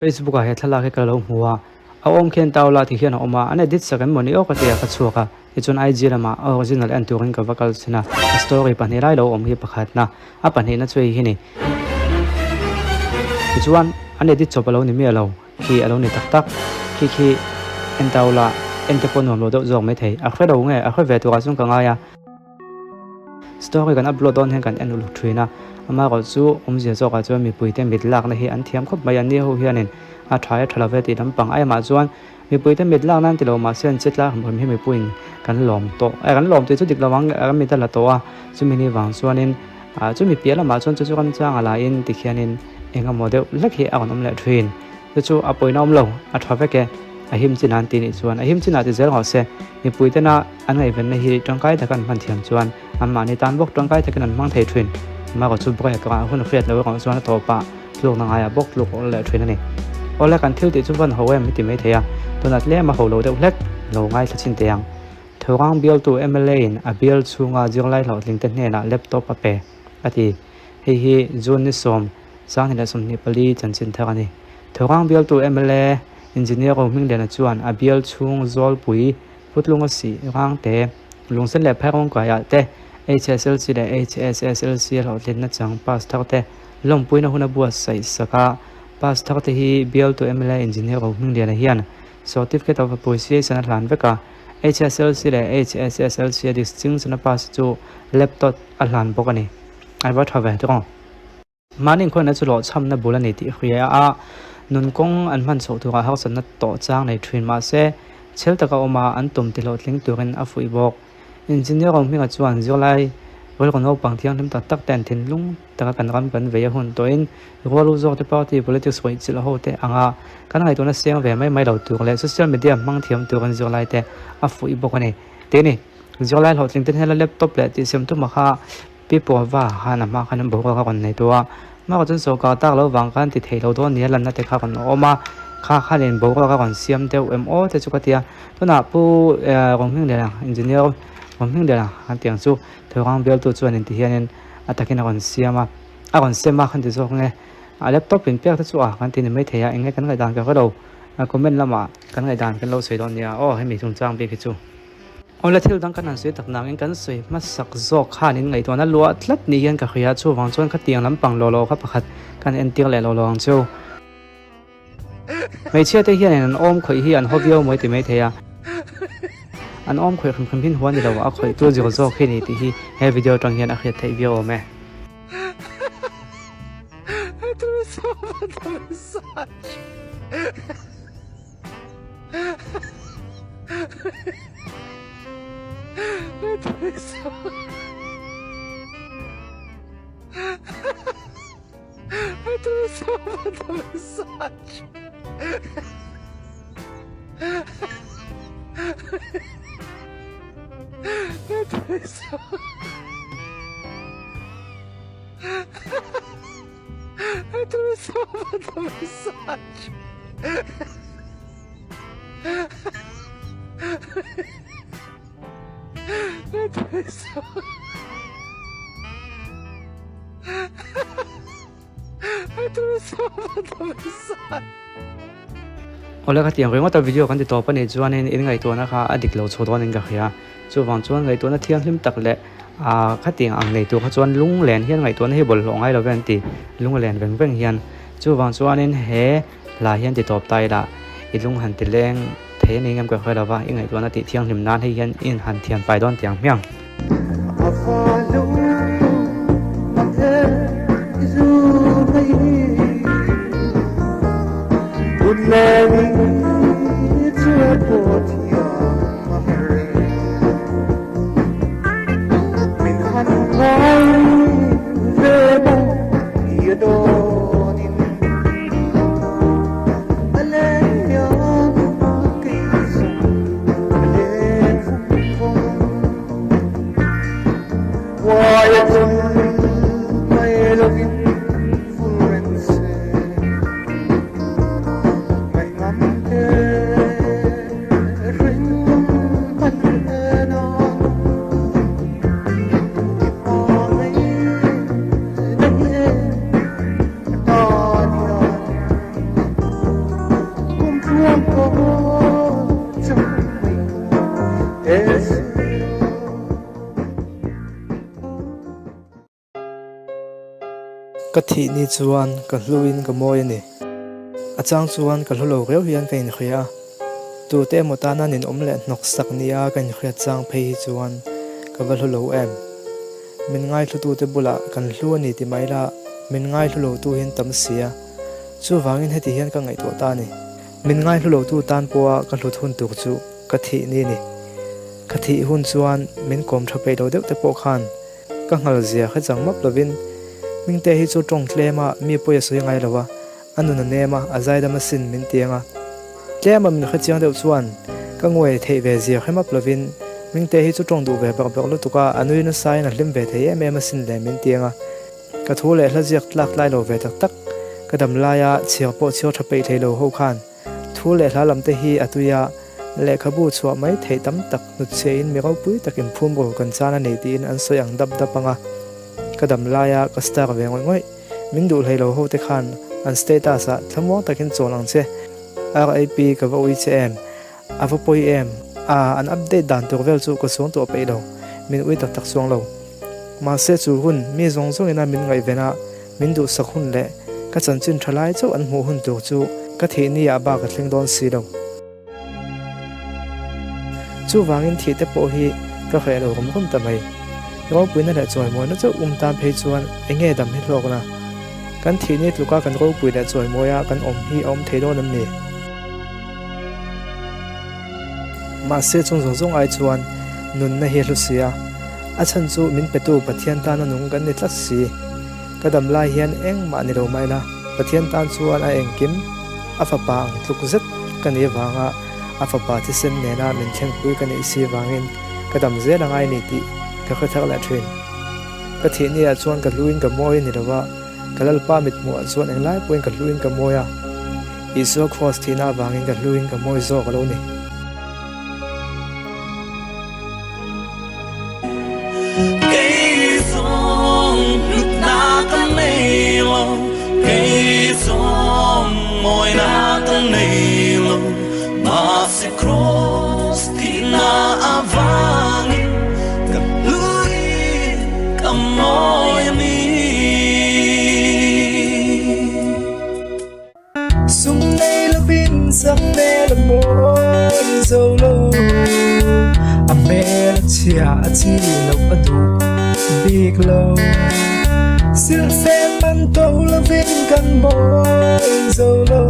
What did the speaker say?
Facebook ah he thlalak hi ka lo hmu a, a awm khian Taula ti hian a awm a, an edit sak em mawni aw ka ti a, ka chhuak a, tichuan IG lamah a original en turin ka va kal chhin a, a story pahnih lai lo awm hi pakhatna, a pahnihna chu hei hi ni. Tichuan an edit chawp a lo ni miah lo, khi a lo ni tak tak, khi khi en Taula en te pawh nuam lo deuh zawk maithei, a hre lo nge, a hre ve turah chuan ka ngai a. Story kan upload dawn hian kan en uluk thin a, amaherawh chu awmzia zawkah chuan mipuite mit lakna hi an thiam khawp mai a, ni ho hianin a tha e tha lo ve tih lampang aimah chuan mipuite mit lakna an ti lo mahse an che tlak hrim hrim hi mipuiin kan lawm tawh eh kan lawm tih chu dik lo ang kan mit a la tawh a, chumi ni vang chuanin ah chumi piah lamah chuan chu chu kan chang a laiin tikhianin eng emaw deuh hlek hi a rawn awm leh thin. Chu chu a pawina awm lo, a tha vek e. A him chin an ti nih chuan a him chinah ti zel ngawh se, mipui tena an ngaihvenna hi tangkai taka an hman thiam chuan anmahni tan bawk tangkai takin an hmang thei thin. Amaherawh chu break ah hun hriat lo erawh chuan a tawpah tlukna ngaiah bawk tluk awl leh thin a ni. Awle kan thil tih chu van ho em i ti mai thei a, tunah tlem a ho lo deuh hlek lo ngaithla chin teh ang. Thorang bialtu mla in a bial chhunga zirlai hlawhtlingte hnenah laptop a pe a ti. Hei hi June ni sawm 2024 chanchin thar a ni. Thorang bialtu mla Engineer Rohmingliana chuan a bial chhung Zawlpui, Putlunga sih Rangte, Lungsen leh Phairawngkaiah te HSLC leh HSSLC a hlawhtlinna chang pass thar te lawmpuina hun a buatsaih sak a. Pass thar te hi bialtu mla Engineer Rohmingliana hian Certificate of Appreciation a hlan vek a. HSLC leh HSSLC a distinction a pass chu laptop a hlan bawk a ni. A va tha ve tawng. Mahni inkhawihna chu hlawhchhamna bul a ni tih hria a, nun kawng an hman chhoh turah harsatna tawh chang nei thin mahse, chhel taka awm a an tum ti hlawhtling turin a fuih bawk. Engineer Rohminga chuan zirlai rilru naupang thianghlim tak tak ten thinlung taka kan ram kan vei a hun tawhin rual u zawkte party politics ruih chilh ho te anga kan ngaihtuahna siang ve mai mai lo tur leh social media hmang thiam turin zirlai te a fuih bawk a ni. Tih a ni. Zirlai hlawhtling te hnela laptop leh tihsiam tumah kha Pi Puava khan a hma khan boruak a rawn nei tawh a, hma chuan sawrkar tak lo vang khan ti thei lo dawn nia lanna te kha rawn awm a, kha khanin boruak a rawn siam deuh em aw te chu ka ti a, tunah Pu Ronghmingliana Engineer Ronghmingliana kan tih ang chu Thorang bialtu chuanin ti hianin a takin a rawn siam a, a rawn sem a kan ti zawk nge a laptop in pek te chu a kan ti ni maithei a eng nge kan ngaihdan ka hre lo comment lamah kan ngaihdan kan lo sawi dawn nia aw hemi chungchang bik hi chu. Awle thil dang kan han sawi tak nangin kan sawi hmasak zawk khan in ngaihtuahna luah tlat ni hian ka hria chuvang chuan khatiang lampang law law kha pakhat kan entir leh lo lo ang chu. Hmeichhia te hianin an awm khawih hi an haw viau mawi ti mai thei a, an awm khawih hrim hrim hin huan ni lo a khawih tu zir zawk hi ni tih hi he video atang hian a hriat theih viau awm e. Awle ka tiang ringawt a video kan ti tawp a nih chuanin in ngaihtuahna kha a dik lo chho dawnin ka hria. Chuvang chuan ngaihtuahna thianghlim tak leh ah khatiang ang nei tur kha chuan lunglen hian ngaihtuahna hi bawlhhlawh ngai lo ve an ti lunglen veng veng hian. Chuvang chuanin he hla hian ti tawp ta ila i lung han ti leng thei a ni ngem ka hre lo va i ngaihtuahna tih thianghlim nan hei hian i han thian fai dawn tiang hmiang. Ka thih ni chuan ka hluin ka mawi a ni. A chang chuan ka hlu lo riau hian ka inhria a. Tute emaw tana ninawm leh hnawk sak nia ka inhriat chang phei hi chuan ka va hlu lo em. Min ngaihhlutute bulah kan hlu a ni ti mai la, min ngaihhlu lotu hi an tam si a. Chuvangin heti hian ka ngaihtuah ta a ni. Min ngaihhlu lotu tan pawha ka hlut hun tur chu ka thih ni a ni. Ka thih hun chuan min kawm tha peih lo deuh te pawh khan ka nghal zia hre chang map lovin Hmingte hi chu tawng tlem a, mi pawi a sawi ngai lo a, a nun a nem a, a zaidam asin min ti ang a. Tlem a min hre chiang deuh chuan ka nguai theih ve zia hre map lovin Hmingte hi chu tawng duh ve bawk bawk lutuk a, a nui nasain a hlim ve thei em em asin le min ti ang a. Ka thu leh hla ziak tlak tlai lo ve tak tak, ka dam laia chhiar pawh chhiar tha peih thei lo ho khan thu leh hla lam te hi a tui a, lehkhabu chhuah mai theih tam tak hnutchhiahin mi ropui tak inphum ru kan chan a nei tiin an sawi ang dap dap ang a. Ka dam laia ka star ve ngawih ngawih, min duh hlei lo ho te khan an status ah thlamuang takin chawl ang che, RIP ka va ui che em? A va pawi em? A, an update dan tur vel chu ka chuang tawh peih lo, min ui tak tak chuang lo. Mahse chu hun, mi zawng zawngin a min ngaihven a, min duhsak hun leh ka chanchin tha lai chauh an hmuh hun tur chu ka thih ni ah bak a thleng dawn si lo. Chuvangin thih te pawh hi ka hreh lo rum rum ta mai. Ropuina leh chawimawina chauh um tan phei chuan eng nge dam hi hlawkna? Kan thih ni tluka kan ropui leh chawimawia kan awm hi a awm thei dawn em ni? Mahse chung zawng zawng ai chuan nunna hi a hlu si a, a chhan chu min petu Pathian tana nung kan ni tlat si. Ka dam lai hian engmah ni lo mai la, Pathian tan chuan a engkim a fapa ang tluk zet ka nih avanga a fapa thisen nena min thlengpui ka nih si avangin ka dam zel angai ni tih ka hre thar leh thin. Ka thih niah chuan ka hluin ka mawi a ni lo va, ka Lalpa mithmuhah chuan englai pawhin ka hluin ka mawi a. Isua Kraws thihna avangin ka hluin ka mawi zawk a lo ni. Sum nei lovin sak hmel a mawi zo lo, a hmel a chhia a chi loh a duh bik lo. Silhfen man to lovin kan mawi zo lo.